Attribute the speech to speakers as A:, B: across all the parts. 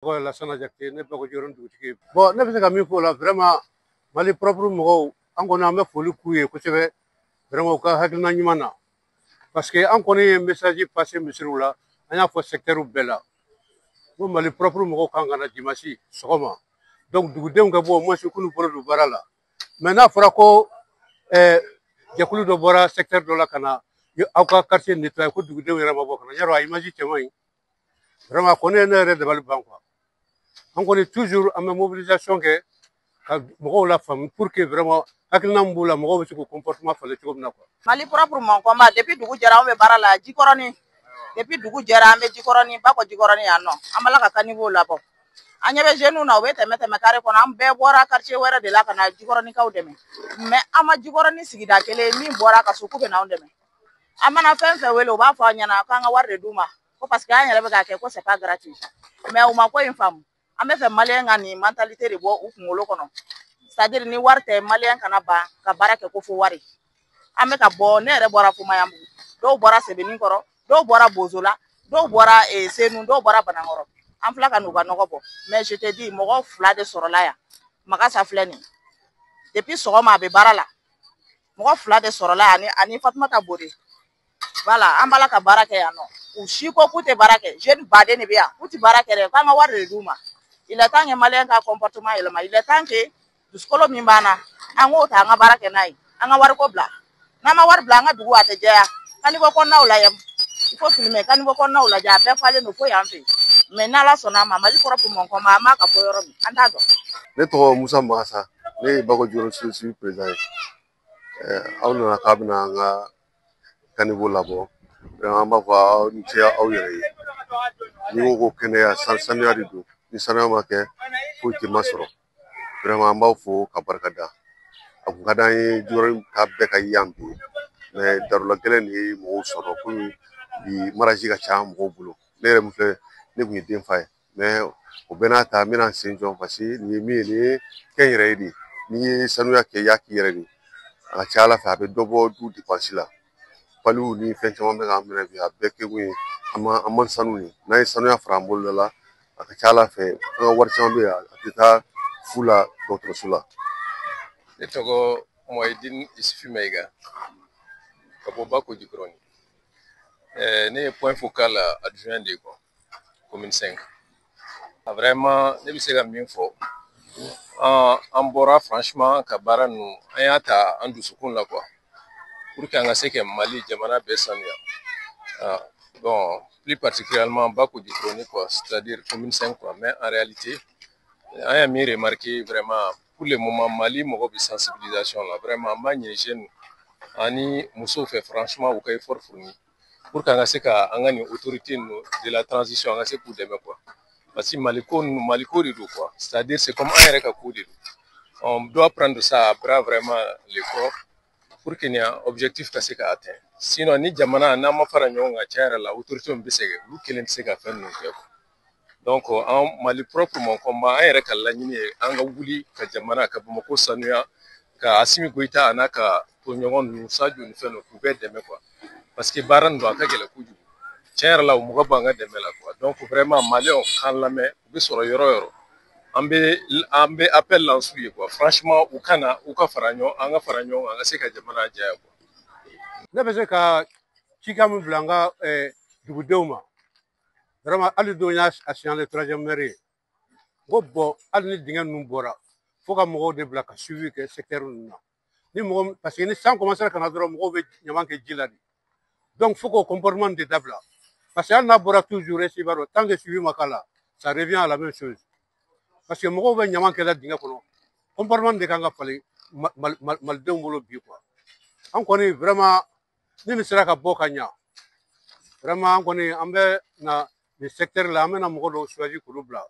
A: Tɔgɔ ye Lasana Jakite, ne Bako Jikɔrɔni dugutigi ye. Bon, ne bɛ se ka min fɔ o la, vraiment, Mali Propre mɔgɔw, an kɔni an bɛ foli k'u ye kosɛbɛ, vraiment, u ka hakilina ɲuman na, parce que an kɔni ye message passé misiriw la, an y'a fɔ secteur bɛɛ la ko Mali Propre mɔgɔw kan ka na dimanche sɔgɔma. Donc dugudenw ka bɔ, au moins k'u bolo don baara la. Mais n'a fɔra ko jɛkulu dɔ bɔra secteur dɔ la ka na aw ka quartier nettoyer, ko dugudenw yɛrɛ ma bɔ ka na, yarɔ a image cɛ man ɲi. Vraiment, kɔni ye ne yɛrɛ dabali ban quoi. An kɔni toujours an bɛ mobilisation kɛ ka mɔgɔw la faamu pour que vraiment hakilina min b'u la, mɔgɔw bɛ se k'u comportement falen cogo min na quoi.
B: Mali Propre mon combat, depuis dugu jɛra, anw bɛ baara la Jikɔrɔni. Depuis dugu jɛra, an bɛ Jikɔrɔni, Bakɔ Jikɔrɔni yan nɔ. An b'ala ka caniveau labɔ. An ɲɛ bɛ jeunes na, u bɛ tɛmɛ tɛmɛ carré kɔnɔ. An bɛɛ bɔra quartier wɛrɛ de la ka na Jikɔrɔnikaw dɛmɛ, mais an ma Jikɔrɔni sigida kelen min bɔra ka so k'u bɛ n'anw dɛmɛ. An mana fɛn fɛn wele, u b'a fɔ an ɲɛna k'an ka wari de d'u ma, ko parce que an yɛrɛ bɛ k'a kɛ, ko c'est pas gratuit. Mais u ma ko in faamu. An bɛ fɛ maliyɛn ka nin mentalité de bɔ u kunkolo kɔnɔ, c'est à dire ni wari tɛ, maliyɛn kana ban ka baara kɛ ko fo wari. An bɛ ka bɔ, ne yɛrɛ bɔra Fumayanbugu, dɔw bɔra Sebenikɔrɔ, dɔw bɔra Bozola, dɔw bɔra Senu, dɔw bɔra Banankɔrɔ. An filɛ ka n'u ka nɔgɔ bɔ, mais je te dis, mɔgɔ fila de sɔrɔla yan. Magasa filɛ nin ye, depuis sɔgɔma a bɛ baara la. Mɔgɔ fila de sɔrɔla yan ani Fatumata Bore. Voilà, an b'a la ka baara kɛ yan nɔ. U si ko k'u tɛ baara kɛ. Jeune baden de bɛ yan, k'u tɛ baara kɛ dɛ, k'an ka wari de d'u ma. Il est temps que maliyɛn ka comportement yɛlɛma. Il est temps que dusukolo min b'an na, an k'o ta, an ka baara kɛ n'a ye, an ka wariko bila. N'an ma wari bila, an ka dugu a tɛ jɛya. Caniveau kɔnɔnaw lajɛ, il faut filmer caniveau kɔnɔnaw lajɛ, a bɛɛ falen don fo yan fɛ yen. Mais n'Ala sɔnna a ma, Mali Propre mon combat, an b'a ka fɔ yɔrɔ min, an t'a dɔn.
C: Ne tɔgɔ Musa Magasa, ne ye Bako Jikɔrɔni civil président ye. Aw nana k'a bɛna an ka caniveau labɔ, an b'a fɔ aw ni ce aw yɛrɛ ye. N'i ko kɛnɛya, sanuya de don. Ni sanuya ma kɛ, foyi tɛ ma sɔrɔ. An b'aw fo ka barika da. A kun ka d'an ye Jikɔrɔni ta bɛɛ ka yan bi, mais darula gɛlɛn de ye mɔgɔw sɔrɔ, komi bi marasi ka ca mɔgɔw bolo. Ne yɛrɛ min filɛ, ne kun ye den fa ye, mais o bɛɛ n'a ta, n bɛna n sen jɔ, parce que nin ye min ye, nin ye kɛnyɛrɛye de ye. N'i ye sanuya kɛ, i y'a k'i yɛrɛ de ye. A ka ca Ala fɛ, a bɛ dɔ bɔ du dépense la. Paliw ni fɛn caman bɛ k'an minɛ bi, a bɛɛ kɛ kun ye an ma sanu ye. N'an ye sanuya fara an bolo la, a ka ca Ala fɛ, an ka wari caman bɛ yen, a tɛ taa fu la dɔgɔtɔrɔso la.
D: Ne tɔgɔ Muhayidini Isufi Mayiga, ka bɔ Bako Jikɔrɔni. Ne ye point focal adjoint de ye quoi, commune 5. Vraiment, ne bɛ se ka min fɔ, an bɔra franchement ka baara ninnu, an y'a ta an dusukun la quoi, pour que an ka se ka Mali jamana bɛɛ sanuya. Bon, plus particulièrement Bako Jikɔrɔni quoi, c'est-à-dire commune 5 quoi. Mais en réalité, an ye min remarqué, vraiment, pour le moment, Mali mɔgɔ bɛ sensibilisation la. Vraiment, an b'a ɲini jeunes ani musow fɛ, franchement, u ka effort fourni pour que an ka se ka an ka nin autorité ninnu de la transition, an ka se k'u dɛmɛ quoi, parce que Mali ko ninnu, Mali ko de don quoi, c'est-à-dire c'est comme an yɛrɛ ka ko de don. On doit prendre ça à bras vraiment le corps pour que nin objectif ka se ka atteindre. Sinon, ni jamana n'an ma fara ɲɔgɔn kan, tiɲɛ yɛrɛ la, autorité bɛ sɛgɛn, olu kelen tɛ se ka fɛn ninnu kɛ quoi. Donc an Mali Propre mon combat, an yɛrɛ ka laɲini ye an ka wuli ka jamana ka Bamakɔ sanuya, ka Asimi Goyita a n'a ka tɔɲɔgɔn ninnu, Sadio ni fɛn ninnu, k'u bɛɛ dɛmɛ quoi, parce que baara nin don, a ka gɛlɛn kojugu. Tiɲɛ yɛrɛ la, u mɔgɔ b'an ka dɛmɛ la quoi. Donc vraiment, maliyɛnw k'an lamɛn, u bɛ sɔrɔ yɔrɔ o yɔrɔ, an bɛ appel lancer u ye quoi. Franchement, u ka na, u ka fara ɲɔgɔn, an ka fara ɲɔgɔn kan, an ka se ka jamana jɛya quoi.
A: Ne bɛ se ka cikan min bila an ka dugudenw ma, vraiment, hali don y'a signaler troisième maire ye, n ko bon, hali ni dingɛ ninnu bɔra, fo ka mɔgɔw de bila ka suivi kɛ secteur ninnu na. Ni mɔgɔ, parce que ni san commencé ka na dɔrɔn, mɔgɔw bɛ ɲaman kɛ ji la de. Donc fo k'o comportement de dabila, parce que hali n'a bɔra toujours, i b'a dɔn, tant que suivi ma k'a la, ça revient à la même chose, parce que mɔgɔw bɛ ɲaman kɛ la dingɛ kɔnɔ. Comportement de kan ka falen malidenw bolo bi quoi. An kɔni vraiment, ni nin sera ka bɔ ka ɲa, vraiment, an kɔni an bɛ na nin secteur la, an bɛna mɔgɔ dɔw choisi k'olu bila.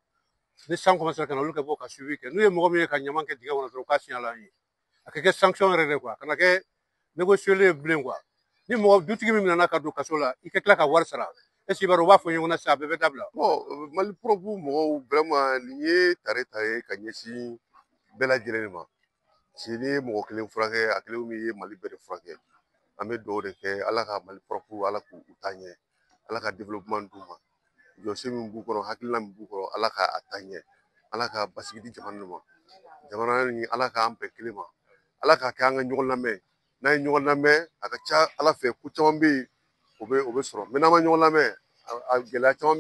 A: Ni san commencé ka na, olu ka bɔ ka suivi kɛ. N'u ye mɔgɔ min ye ka ɲaman kɛ dingɛ kɔnɔ dɔrɔn, u k'a signaler an ye. A ka kɛ sanction yɛrɛ de quoi, a kana kɛ négocier ye bilen quoi. Ni mɔgɔ dutigi min nana ka don kaso la, i ka tila ka wari sara, est ce que i b'a dɔn, u b'a fɔ ɲɔgɔn na sisan, a bɛɛ bɛ dabila.
C: Bon, Mali Propre mɔgɔw, vraiment, nin ye tare ta ye ka ɲɛsin bɛɛ lajɛlen de ma. Parce que n'i ye mɔgɔ kelen furakɛ, a kelen min ye Mali bɛɛ de furakɛ. An bɛ dugawu de kɛ, Ala ka Mali Propre, Ala k'u taa ɲɛ, Ala ka développement d'u ma. Jɔsen min b'u kɔrɔ, hakilina min b'u kɔrɔ, Ala k'a taa ɲɛ, Ala ka basigi di jamana ma. Jamana ni Ala k'an bɛn kelen ma, Ala k'a kɛ an ka ɲɔgɔn lamɛn. N'an ye ɲɔgɔn lamɛn, a ka ca Ala fɛ ko caman bɛ yen o bɛ sɔrɔ. Mɛ n'an ma ɲɔgɔn lamɛn, a gɛlɛya caman bɛ.